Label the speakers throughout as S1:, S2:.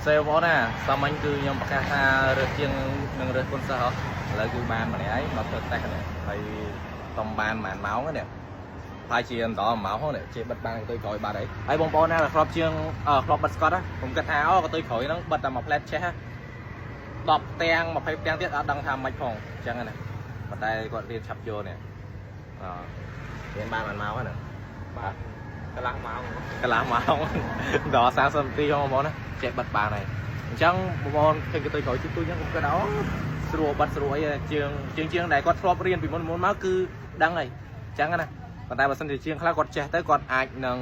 S1: សេបងប្អូនណាសាមញ្ញគឺខ្ញុំប្រកាសថារើសជាងនឹងរើសគុណសិស្សហ៎ឥឡូវគឺបានម្នាក់ហើយមកធ្វើតេស្តនេះហើយតំបានប្រហែលម៉ោងនេះហើយជាបន្ត1ម៉ោងហ្នឹងជាបិទបានកន្ទុយក្រោយបាត់ហើយហើយបងប្អូនណាដែលធ្លាប់ជាងធ្លាប់បិទស្កតខ្ញុំគិតថាអូកន្ទុយក្រោយហ្នឹងបិទតែមួយផ្លែតចេះ10ផ្ទាំង20ផ្ទាំងទៀតអត់ដឹងថាម៉េចផងអញ្ចឹងណាប៉ុន្តែគាត់រៀនឆាប់យកនេះអរៀនបានមួយម៉ោងហ្នឹងបាទ
S2: កន្លះម៉ោង
S1: កន្លះម៉ោងដល់30នាទីបងប្អូនណាចេះបិទបានហើយអញ្ចឹងបងប្អូនឃើញកន្ទុយក្រោយទីទូអញ្ចឹងខ្ញុំគិតអូស្រួលបិទស្រួលអីជាងជាងជាងដែលគាត់ធ្លាប់រៀនពីមុនមុនមកគឺដឹងហើយអញ្ចឹងណាប៉ុន្តែបើសិនជាជាងខ្លះគាត់ចេះទៅគាត់អាចនឹង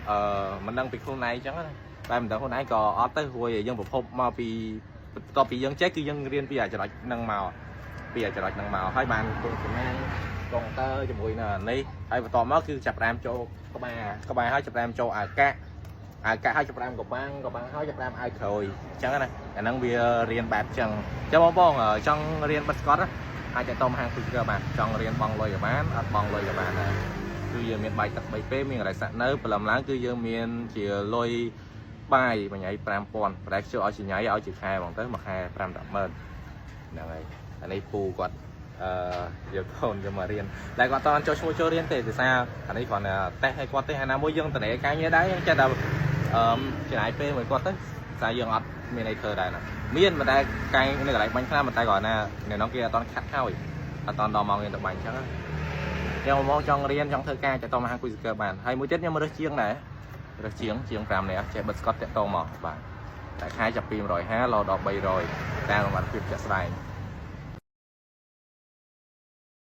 S1: អឺមិនដឹងពីខ្លួនឯងអញ្ចឹងណាតែមិនដឹងខ្លួនឯងក៏អត់ទៅរួយយើងប្រភពមកពីបន្ទាប់ពីយើងចេះគឺយើងរៀនពីអាចចំណុចហ្នឹងមកពីអាចចំណុចហ្នឹងមកហើយបានគង់សំណាងកុងទ័រជាមួយនឹងនេះហើយបន្ទាប់មកគឺចាប់ផ្ដើមចូលក្បាលក្បាលហើយចាប់ផ្ដើមចូលអាកាសអាកាសហើយចាប់ផ្ដើមកបាំងកបាំងហើយចាប់ផ្ដើមអាវក្រោយអញ្ចឹងណាអាហ្នឹងវារៀនបែបអញ្ចឹងអញ្ចឹងបងបងចង់រៀនបិទស្កតអាចតទៅហាង Quicker បានចង់រៀនបងលុយក៏បានអត់បងលុយក៏បានដែរគឺយើងមានបាយទឹក3ពេលមានកន្លែងសាក់នៅព្រលឹមឡើងគឺយើងមានជាលុយបាយមួយថ្ងៃ5000ប្រហែលខ្ជិលឲ្យជាញ៉ៃឲ្យជាខែហ្មងទៅមួយខែ5 10ម៉ឺនហ្នឹងហើយអានេះពូគាត់អឺយកកូនយកមករៀនតែគាត់អត់ចូលឈ្មោះចូលរៀនទេដោយសារអានេះគ្រាន់តែតេស្តឲ្យគាត់ទេហើយណាមួយយើងតនេការងារដែរយើងចេះតែអឺចំណាយពេលមួយគាត់ទៅសារយើងអត់មានអីធ្វើដែរណាមានប៉ុន្តែកែនៅកន្លែងបាញ់ខ្លះប៉ុន្តែគ្រាន់ណានៅនោះគេអត់តខាត់ហើយអត់តដល់ម៉ោងយើងទៅបាញ់អញ្ចឹងខ្ញុំមកចង់រៀនចង់ធ្វើការចាក់តមហាគួយសកើបានហើយមួយទៀតខ្ញុំរើសជាងដែររើសជាងជាង5នាក់ចេះបិទស្កតតាក់តងមកបាទតែខែចាប់ពី150រហូតដល់300តាមលំដាប់ភាពជាក់ស្ដែង។